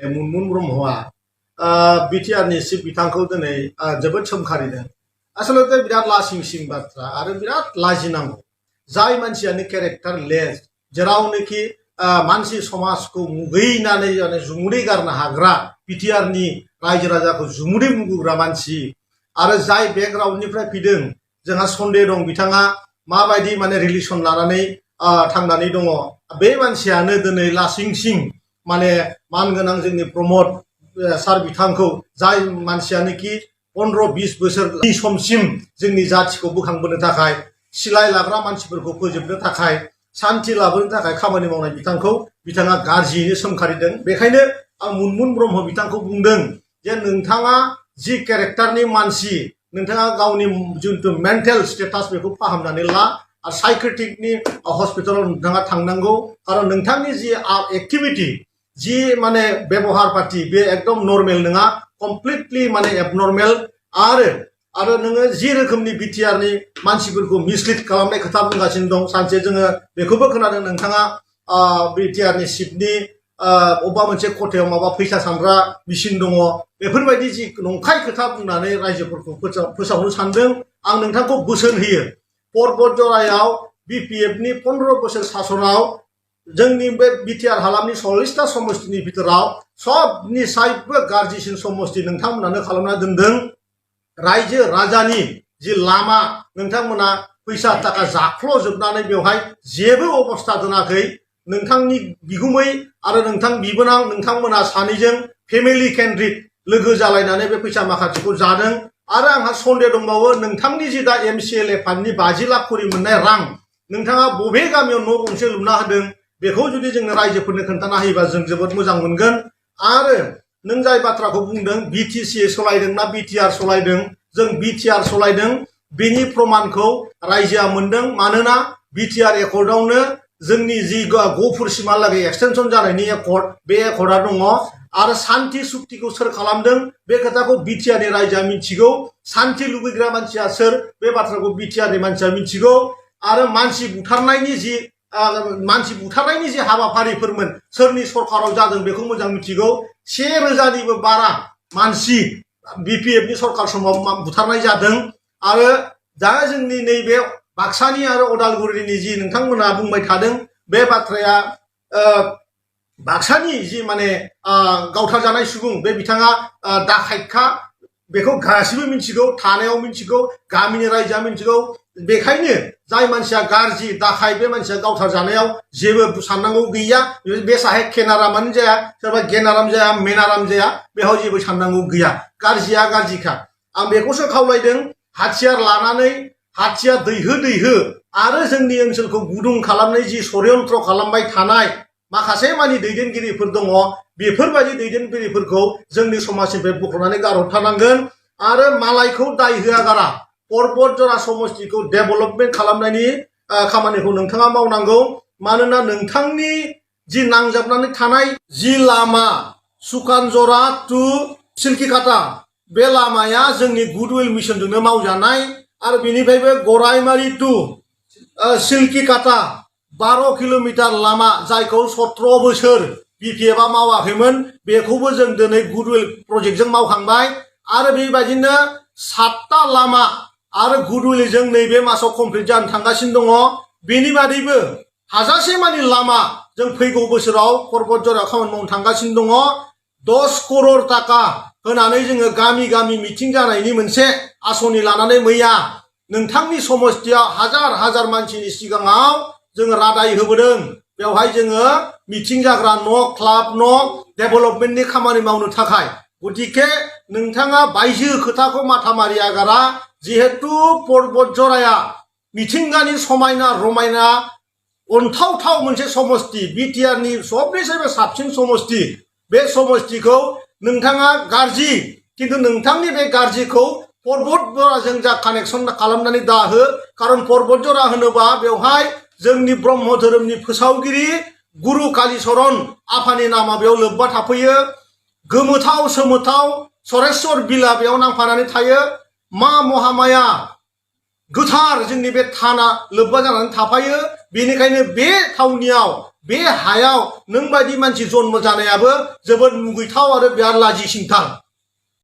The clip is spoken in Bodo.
मुनमुन ब्रह्मआ बिटिआरनि चिफ बिथांखौ दिनै जोबोद सोमखारिदों। आसलते बिराद लासिंसिं बाथ्रा आरो बिराद लाजिनांगौ। जाय मानसियानो केरेक्टार लेस जेरावनोखि मानसि समाजखौ मुगैनानै जुमुदै गारनो हाग्रा बिटिआरनि रायजो राजाखौ जुमुदै मुगैग्रा मानसि आरो जाय बेकग्राउन्डनिफ्राय फैदों जोंहा सन्देह दं बिथाङा माबायदि रिलेसन लानानै थांनानै दङ। बे मानसियानो दिनै लासिंसिं मानगोनां जोंनि प्रमद सार बिथांखौ जाय मानसियानोखि 15-20 बोसोरनि समसिम जोंनि जाथिखौ बोखांबोनो थाखाय सिलाय लाग्रा मानसिफोरखौ फोजोबनो थाखाय शान्ति लाबोनो थाखाय खामानि मावनाय बिथाङा गाज्रियैनो सोमखारिदों। बेखायनो आं मुनमुन ब्रह्म बिथांखौ बुंदों जे नोंथाङा जि केरेक्टारनि मानसि नोंथाङा गावनि जिथु मेन्टेल स्टेटास बेखौ फाहामनानै ला आरो साइकेट्रिकनि हस्पिटालाव नोंथाङा थांनांगौ। खारन नोंथांनि जि एक्टिभिटी जि व्यवहार पाति बे एकदम नर्मेल नङा, कमप्लिटलि एबनर्मेल। आरो नोङो जि रोखोमनि बिटिआरनि मानसिफोरखौ मिसलिड खालामनाय खोथा बुंगासिनो दं। सानसे जोङो बेखौबो खोनादों नोंथाङा बिटिआरनि चिफनि अबेबा मोनसे खथायाव माबा फैसा सानग्रा मेसिन दङ, बेफोरबायदि जि नंखाय खोथा बुंनानै रायजोफोरखौ फोसावनो सानदों। आं नोंथांखौ बोसोन होयो, पर्बत जरायाव बिपिएफनि 15 बोसोर सासनाव जोंनि बे बिटिआर हालामनि 40टा समस्तिनि भितराव सबनिसायबो गाज्रिसिन समस्ति नोंथांमोनानो खालामना दोनदों। रायजो राजानि जि लामा नोंथांमोना फैसा थाखा जाख्ल'जोबनानै बेवहाय जेबो अबस्था दोनाखै। नोंथांनि बिगुमै आरो नोंथां बिबोनां नोंथांमोना सानैजों फेमिलि केन्द्रित लोगो जालायनानै बे फैसा माखासेखौ जादों। आरो आंहा सन्देह दंबावो नोंथांनि जि दा MCLA फान्डनि 50 लाख खरि मोननाय रां नोंथाङा बबे गामियाव न' गंसे लुना होदों बेखौ जुदि जोंनो रायजोफोरनो खोन्थाना होयोबा जों जोबोद मोजां मोनगोन। आरो नों जाय बाथ्राखौ बुंदों BTC सलायदों ना BTR सलायदों, जों BTR सलायदों बेनि प्रमाणखौ रायजोआ मोनदों। मानोना BTR एकर्डआवनो जोंनि जि गफुरसिमहालागै एक्सटेनसन जानायनि एकर्ड, बे एकर्डआ दङ। आरो शान्ति सुक्तिखौ सोर खालामदों बे खोथाखौ बिटिआरनि रायजोआ मिथिगौ। शान्ति लुबैग्रा मानसिया सोर बे बाथ्राखौ बिटिआरनि मानसिया मिथिगौ। आरो मानसि बुथारनायनि जि हाबाफारिफोरमोन सोरनि सरकाराव जादों बेखौ मोजां मिथिगौ। 1000निबो बारा मानसि बिपिएफनि सरकार समाव बुथारनाय जादों। आरो दा जोंनि नैबे बाक्सानि आरो उदालगुरिनि जि नोंथांमोना बुंबाय थादों बे बाथ्राया बाक्सानि जि गावथार जानाय सुबुं बे बिथाङा डाकाइतखा, बेखौ गासिबो मिथिगौ, थानायाव मिथिगौ, गामिनि रायजोआ मिथिगौ। बेखायनो जाय मानसिया गाज्रि डाकाइत बे मानसिया गावथार जानायाव जेबो साननांगौ गैया। बे साहे केनारामानो जाया, सोरबा गेनाराम जाया, मेनाराम जाया, बेयाव जेबो साननांगौ गैया। गाज्रिया गाज्रिखा। आं बेखौसो खावलायदों, हाथियार लानानै हाथियार दैहो आरो जोंनि ओनसोलखौ गुदुं खालामनाय जि षड्यन्त्र खालामबाय थानाय माखासे दैदेनगिरिफोर दङ, बेफोरबायदि दैदेनगिरिफोरखौ जोंनि समाजनिफ्राय बोखारनानै गारहरथारनांगोन। आरो मालायखौ दाय होआगारा पर्बत जरा समस्तिखौ डेभेलपमेन्ट खालामनायनि खामानिखौ नोंथाङा मावनांगौ। मानोना नोंथांनि जि नांजाबनानै थानाय जि लामा सुकानजरा टु सिल्किकाटा, बे लामाया जोंनि गुडविल मिशनजोंनो मावजानाय। आरो बेनिफ्रायबो गरायमारि टु सिल्किकाटा 12 किल'मिटार लामा, जायखौ 17 बोसोर बिपिएफआ मावाखैमोन, बेखौबो जों दिनै गुडविल प्रजेक्टजों मावखांबाय। आरो बेबायदिनो 7टा लामा आरो गुडविलजों नैबे मासाव कमप्लिट जानो थांगासिनो दङ। बेनि बादैबो हाजासे लामा जों फैगौ बोसोराव पर्बत जरायाव खामानि मावनो थांगासिनो दङ। 10 करोड़ टाका होनानै जोङो गामि गामि मिटिं जानायनि मोनसे आसनि लानानै मैया नोंथांनि समस्तियाव हाजार मानसिनि सिगाङाव जोङो रादाय होबोदों। बेवहाय जोङो मिटिं जाग्रा न', क्लाब न', डेभेलपमेन्टनि खामानि मावनो थाखाय। गतिके नोंथाङा बायजो खोथाखौ माथा मारियागारा। जिहेतु पर्बत जराया मिथिंगानि समायना रमायना अनथावथाव मोनसे समस्ति, बिटिआरनि सबनिसायबो साबसिन समस्ति। बे समस्तिखौ नोंथाङा गाज्रि, किन्तु नोंथांनि बे गाज्रिखौ पर्बत जराजों जा कानेक्सन खालामनानै दाहो। खारन पर्बत जरा होनोबा बेवहाय जोंनि ब्रह्म धोरोमनि फोसावगिरि गुरु कालिचरण आफानि नामा बेयाव लोब्बा थाफैयो। गोमोथाव सोमोथाव सरेश्वर बिला बेयाव नांफानानै थायो। मा महामाया गोथार जोंनि बे थाना लोब्बा जानानै थाफायो। बेनिखायनो बे थावनियाव बे हायाव नों बायदि मानसि जन्म जानायाबो जोबोद मुगैथाव आरो बिराद लाजिसिंथार